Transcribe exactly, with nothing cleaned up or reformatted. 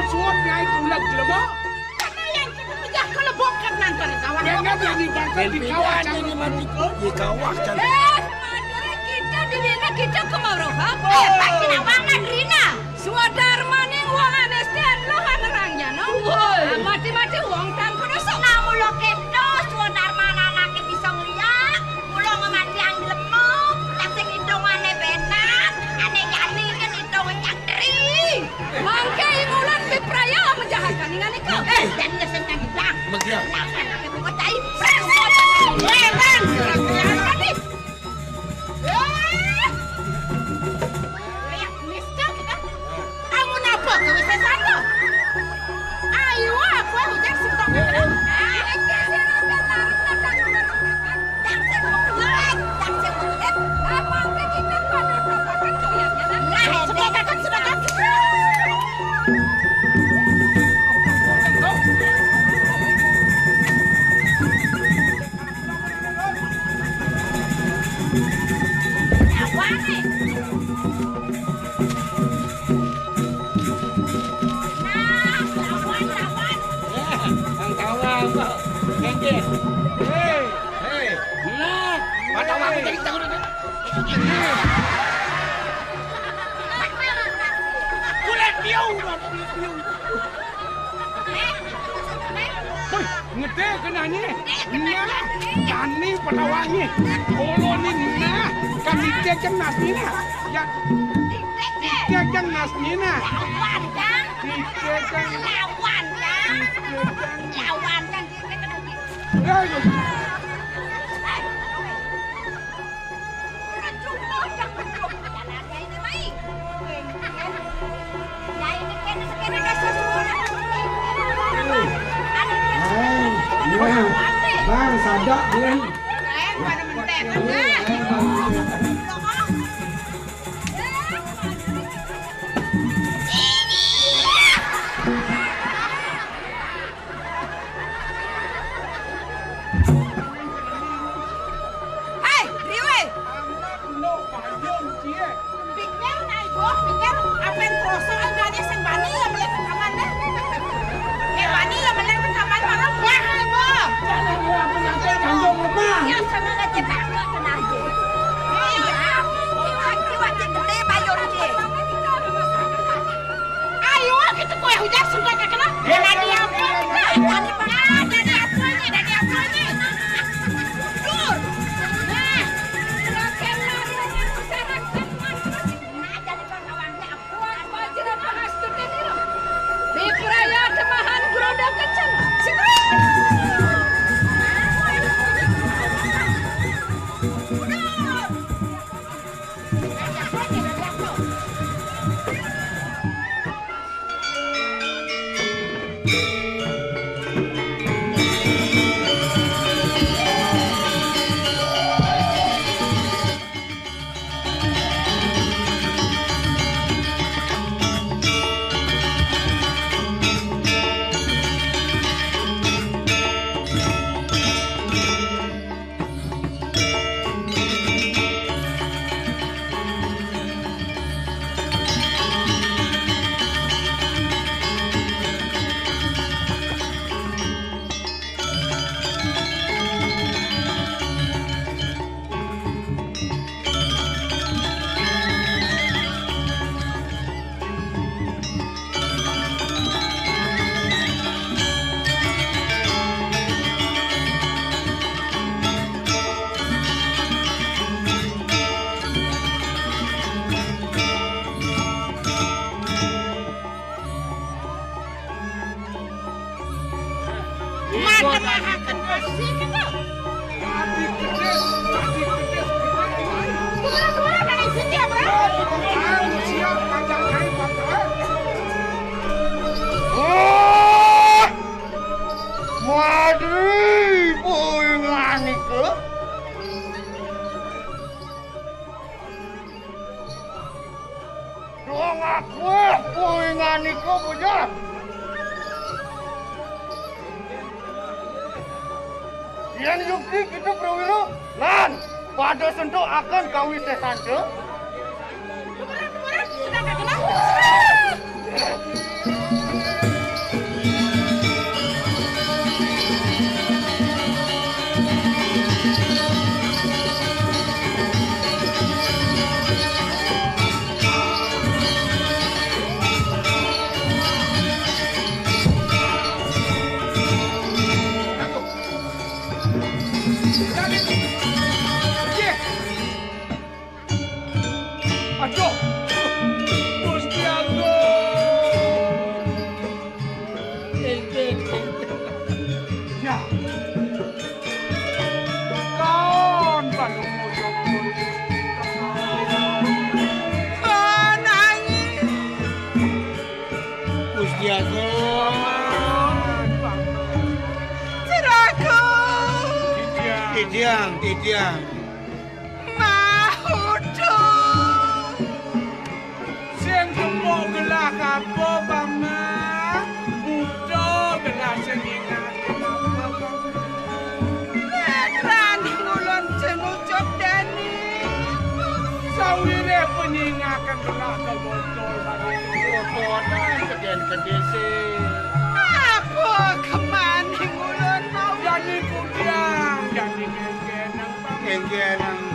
Suap nyai tulak jelema. Karena yang kita pejah ke lebok kan nanti di kawah. Benar yang dibantu di kawah. Pimpinan jangan ini mati. Di kawah, jangan. Eh, kemarin kita di dina kita ke Maroha. Eh, pasti awang Madrina. Swadarmaning wong aneste adalah anerangnya, no? Woi. Mati-mati wong tanpa dosa. Namun lo kedo, swadarman anaknya bisa ngeliat. Mula ngemandiang jelema, tak sing hidungane benak, ane jani kan hidung cantri. Mangke imulan pipraya menjahatkan ingan iko. Eh, dan nyesen kan hilang. Megiang. Makan ane bunga cai. Pres. Eh, Bang. Tadi. Eh. Lihat, mister kita. Amun apa gawe sesan lo? Ayo, aku ujar sing tok. Nah, sepakat, sepakat. Nah, lawan, lawan. Ya, ang tawa apa? Kengkir. Hei. Hei. Nah, mata aku jadi takut. Kulit piu, kulit piu. Woi, ngedé kenanya. Nah, kani patawangi. Kolo ni nah, kan ite kang nasnina. Ya, ite kang nasnina. Lawan, Kang. Ite kang. Lawan, Kang. Ite kang. Lawan, Kang. Ya, ya. Bang, sadak, Bang. Hei, Riwe! Anak nduk Bayung, cie. Pikir, Nai Bos, pikir, apen kroso, ae bani sing bani ya melek rekaman deh. Eh, bani ya melek rekaman, malah wah, Nai Bos. Jangan lupa nanti nyambung lemah. Ya, sama aja bangga kena aja. Iya, kiwat-kiwat gede Bayung, cie. Ayo, kita kue hujan sudah tak kena. Eh, dari apa? Dari apa? Dari apa ini? Dari apa ini? Jujur. Nah, terakhir lari dengan masyarakat manusia. Nah, jadi kawan-kawannya apa? Apa aja apa astute niro? Di peraya temahan geroda kenceng. Situ. Udah. Mademahaken asih kita. Murah-murah dari sini ya, Bro. Siap, Pacar Hai, Pacar. Wah! Madri, poingan iku. Dong aku, poingan iku, bocah. Yen yukti kita prawira, lan pada sentuk akan kawisésan. Kemarin-kemarin sudah tak kenal. Tiang, titiang. Mahudu. Sing kebo gelah apa, Paman? Buta gelah sing ingat apa, Paman? Leran ulun sing ucup dani. Sawire penyingakan gelah kebotol bagi kebotol dan keden kedisi. Apa kemaning ulun mau? Jani kudiang, jani kengkenang, Paman. Kengkenang.